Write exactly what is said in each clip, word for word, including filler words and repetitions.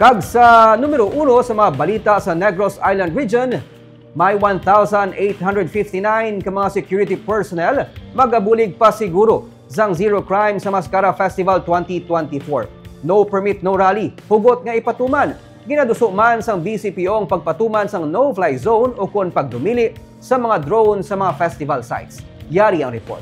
Kag sa numero uno sa mga balita sa Negros Island Region, may one thousand eight hundred fifty-nine ka mga security personnel magabulig pa siguro sang Zero Crime sa Mascara Festival twenty twenty-four. No permit, no rally, hugot nga ipatuman. Ginaduso man sang B C P O ang pagpatuman sang no-fly zone ukon pagdumili sa mga drone sa mga festival sites. Yari ang report.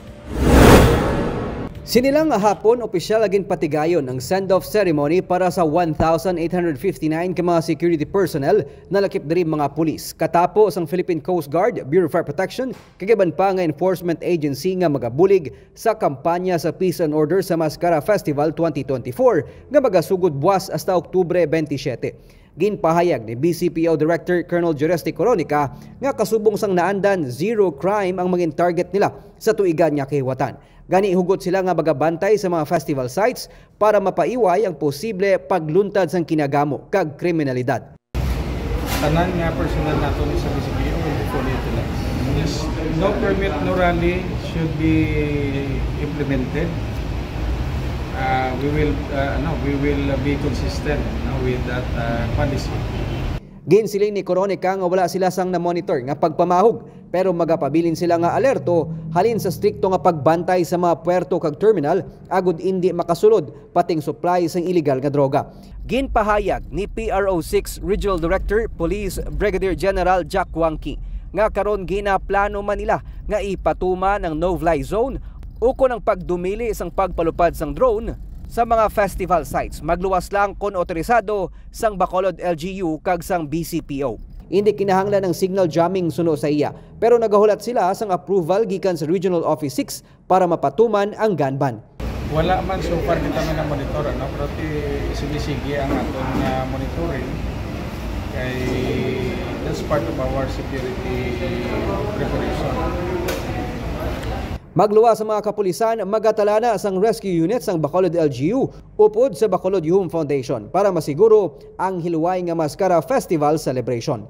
Sini lang nga hapon, opisyal nga ginpatigayon ang send-off ceremony para sa one thousand eight hundred fifty-nine ka mga security personnel, nalakip diri mga pulis, katapo sang Philippine Coast Guard, Bureau of Fire Protection, kag iban pa nga enforcement agency nga magabulig sa kampanya sa Peace and Order sa Mascara Festival twenty twenty-four nga magasugod buwas hasta Oktubre twenty-seven. Ginpahayag ni B C P O Director Colonel Jores de Coronica nga kasubong sang naandan, zero crime ang mangin target nila sa tuigan nga kahiwatan. Gani, hugot sila nga magabantay sa mga festival sites para mapaiway ang posible pagluntad sang kinagamo kag kriminalidad. Tanan nga personnel nato ni sa B C P O will be fully utilized. Yes, no permit, no rally should be implemented. Uh, we will, uh, ano, we will be consistent, no, with that, uh, policy. Ginsiling ni Coronica nga wala sila sang na-monitor nga pagpamahog, pero magapabilin sila nga alerto halin sa strikto nga pagbantay sa mga puerto kag terminal agud indi makasulod pati ang supply sang iligal nga droga. Ginpahayag ni P R O six Regional Director Police Brigadier General Jack Wangki nga karon ginaplano man nila nga ipatuman ang no-fly zone ukon ang pagdumili sang pagpalupad sang drone sa mga festival sites, magluwas lang kon otorisado sang Bacolod L G U kag sang B C P O. Indi kinahanglan ang signal jamming suno sa iya, pero nagahulat sila sang approval gikan sa Regional Office six para mapatuman ang gun ban. Wala man so far kita nga na-monitor, ano, pero ti-, sige-sige ang aton nga monitoring kay that's part of our security preparation. Magluwas sa mga kapulisan, magatalana sang rescue unit sang Bacolod L G U upod sa Bacolod Yuhum Foundation para masiguro ang hilway nga Mascara Festival celebration.